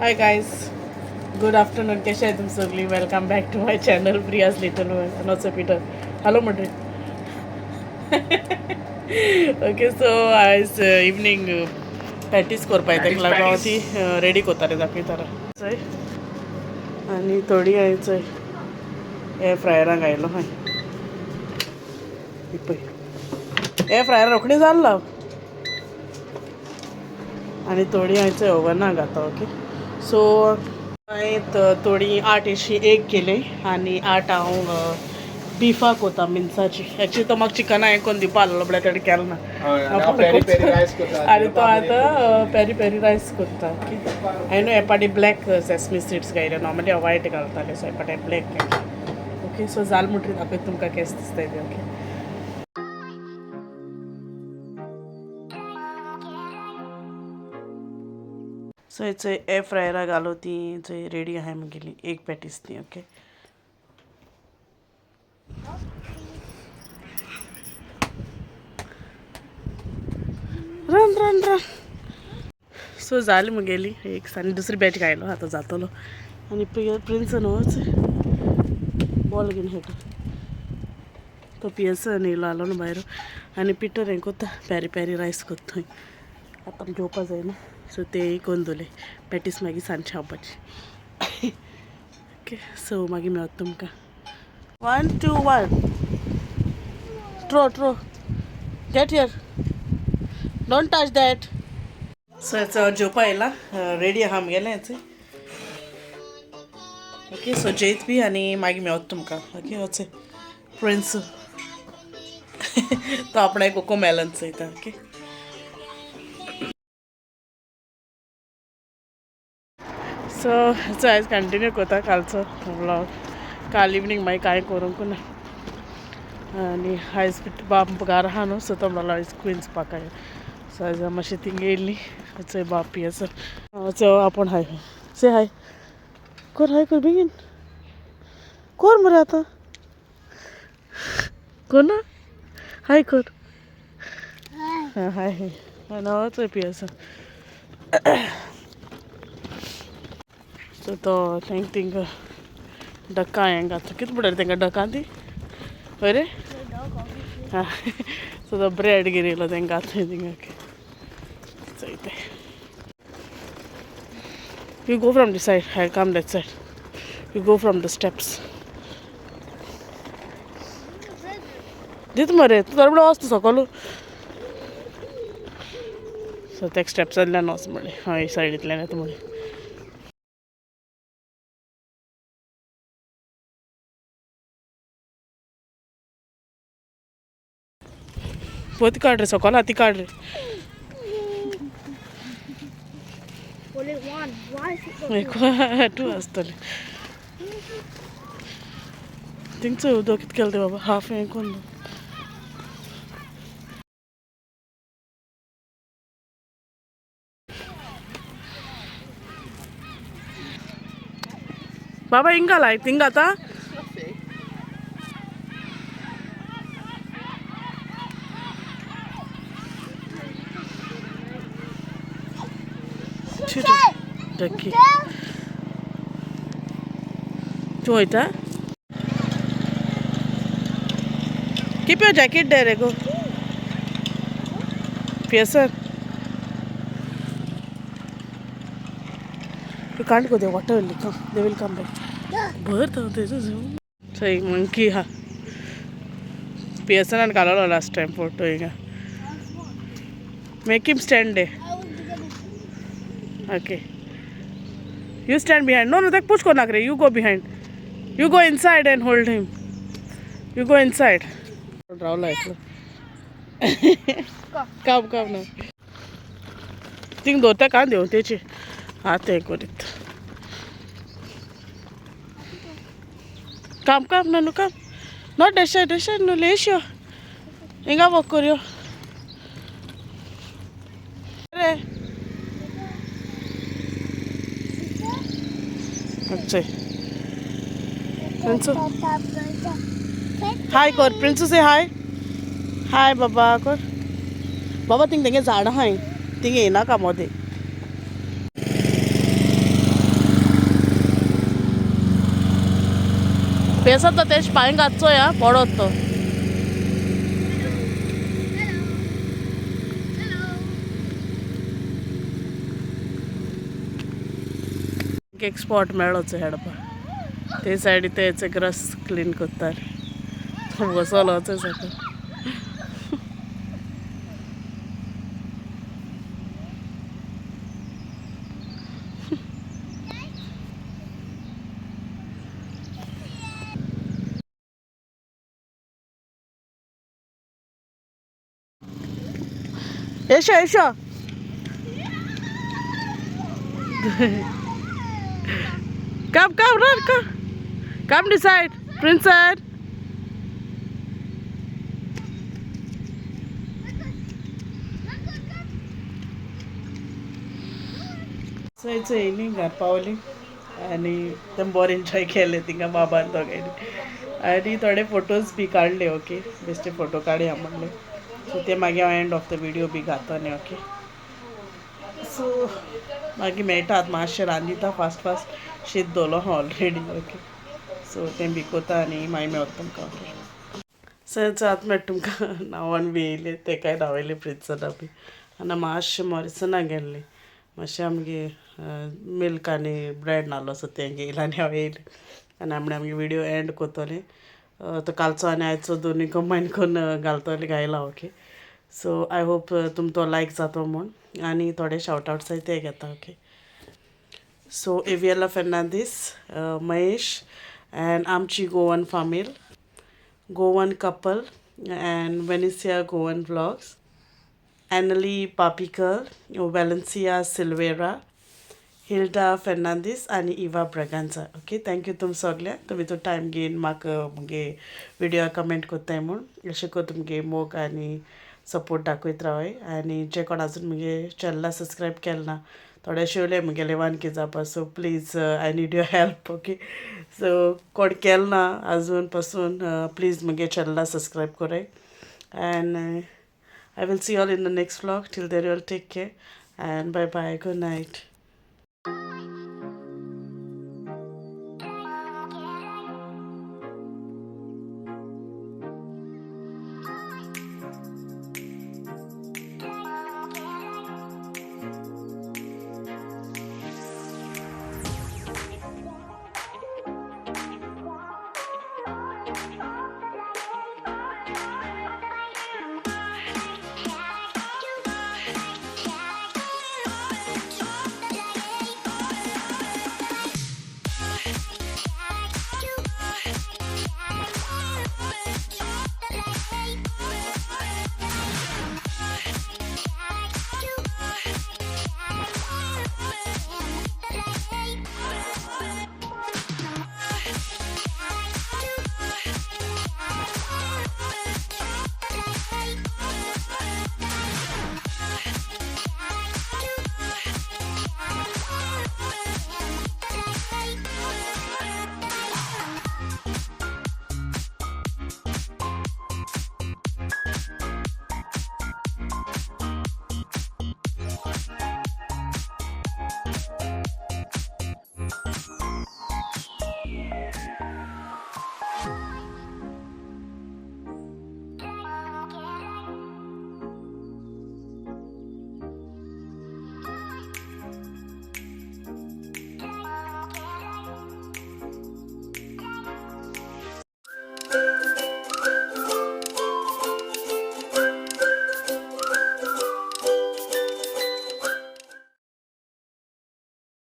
Hi guys, good afternoon. कशें आहे तुमी सगळीं? Welcome back to my channel, Priya's little world. नोचो Peter hello म्हणटा. ओके, सो आयज इवनींग पॅटीस करपा तेका लागून हांव ती रेडी करता रे, दाखयता चोय. आनी थोडी हांवें चोय एअर फ्रायराक घायलो. हय, पळय, एअर फ्रायर रोखडी जाल्लो. आनी थोडी हांवें चोय ओवनाक घाता. ओके, सो हांवें थोडी आठ अशी एग केली आनी आठ हांव बिफाक कोता, मिन्साची. एक्चुली तो म्हाका चिकन हांवें करून दिवपा आहलो, म्हळ्यार तेणें केलें ना. आनी तो आतां पेरी पेरी रायस करता. ओके, हांवें न्हू हे पाटी ब्लॅक सेसमी सिड्स घायले. नॉर्मली हांव वायट घालतालें, सो हे पाटी ब्लॅक घायले. ओके, सो जाल म्हणटरीत दाखयता तुमकां केस दिसता ते. ओके, सो चोय, एअर फ्रायरा घालो ती चोय, रेडी आहाय मुगेली एक पॅटीस ती. Okay, run run run. So जाली मुगेली एक आनी दुसरी बॅच घायलो, आतां जातलो. आनी प्रिन्स न्हू बॉल घेवन खेळटा तो. पियर्सन येयलो आलो न्हू भायर. आनी पिटर हें कोत्ता, पेरी पेरी रायस कोत्ता. आतां आमी जेवपा जाय न्हू, सो ते करून दवरले पॅटीस, मागीर सांजचे खावपाची. ओके, सो मागीर मेळत तुमकां. 1 2 1, throw throw, get here, don't touch that. So हेचो जेवपा येयला, रेडी आहा आमगेलें हेचे. ओके, सो जेयत बी आनी मागीर मेवत तुमकां. ओके, वचे प्रिन्स तो आपणाक कोको मेलन चोयता. ओके, सो हेचो आयज कंटिन्यू करता कालचो व्लॉग. काल इवनींग मागीर कांय करूंक ना. आनी आयज बाब घरा आहा न्हू, सो तो म्हणलो आयज क्विन्स पार्क. सो आयज मातशें थिंग येयल्ली. चोय, बाप पियेसर चोय, आपूण हाय से हाय कर, हाय कर, बेगीन कर मरे आतां, कर ना, हाय कर. हाय हाय. आनी चोय पियेसर. सो तो तेंक थिंग डकां हें घातला. कितें म्हणटा तेंका, डकां ती हय रे. हां, सो तो ब्रेड घेवन येयलो, तेंकां घातलें थिंगा. चोय ते. You go from this side, I come that side. You go from the steps. दित मरे तूं तर वच तूं सकल. सो तेका स्टेप्सांतल्यान वच म्हणलें, हय, सायडींतल्यान येता म्हणलें. पोती काड रे, सकल हाती काड रे. Only one. Why is it एक टू आसतलें थिंगचो. उदक कितें केलें तें बाबा, हाफ हें कोन्न. बाबा हिंगा लाय, थिंगा आतां. Ducky. तूं वयता? Keep your jacket there, go. Piercer. You can't go there, water will come. They will come back. भर तो सही monkey हा. पियर्सनान घालवलो लास्ट टायम फोटो हिंगा. Make him stand there. I want to get it. Okay. You stand behind. No, no, ताका push करनाक रे. You go behind. You go inside and hold him. You go inside. रावला एकलो. काम काम ना. Thing दवरता कान देंवतेची हात हें करीत. काम काम ना न्हू काम. Not that side, that side न्हू, लेश यो. हिंगा वॉक कर यो. रे. अच्छा. प्रिंसू हाय कर. प्रिंसू से हाय हाय बाबा कर. बाबा थिंग तेंगे झाडां आहाय, थिंग येयनाका मोदें. पेसत तो तेज पांय घातचो या पडत तो. एक स्पॉट मेळोच हेडपा ते सायडी तेच ग्रस क्लीन करताले बसलोच सगळं. एशो एशो. Come, come, run, come. Come this side, princess. So येयली घर पावली आनी तें बरें एन्जॉय केलें थिंगा बाबान दोगांयनी आनी थोडे फोटोज बी काडले. ओके, बेश्टे फोटो काडया म्हणले. सो ते मागीर हांव एंड ऑफ the video बी घातोलें. ओके, सो मागीर मेळटा. आतां मातशें रांदिता फास्ट फास्ट, शीत दवरलो आहा ऑलरेडी. ओके, सो तें बी कोता आनी मागीर मेवता तुमकां. ओके, सो आतां मेळटा तुमकां. न्हांवन बी येयलें, तेकाय न्हांवयलें प्रिन्सना बी. आनी मातशें मॉरिसना गेल्लें, मातशें आमगे मिल्क आनी ब्रेड नासलो, सो तें घेयलें आनी हांव येयलें आनी आमणे आमगे विडियो एंड कोत्तोलें. तो कालचो आनी आयचो दोनूय कंबायन करून घालतलें घायला. ओके, सो I hope तुमकां तो लायक जातो म्हूण आनी थोडे शावट आवट्स ते घेता. Okay, so Avila Fernandes, Mahesh and आमची गोवन फामील, Goan couple and Venicia Goan vlogs, Annalie Papikar, Valencia Silveira, Hilda Fernandes आनी Eva Braganza. Okay, thank you तुम सगळ्यांक. तुमी तो टायम घेवन म्हाका मुगे विडियो कमेंट कोत्ताय म्हूण. अशें करून तुमगे मोग आनी सपोर्ट दाखयत रावय. आनी जे कोण अजून मुगे चॅनला सबस्क्रायब केलें ना, थोडे शिवले मुगेले 1K जावपा, so please, I need your help. Okay, so कोण केलें ना अजून पसून, प्लीज मुगे चॅनला सबस्क्रायब कराय and I will see all in the next vlog. Till there, you all take care and bye bye, good night.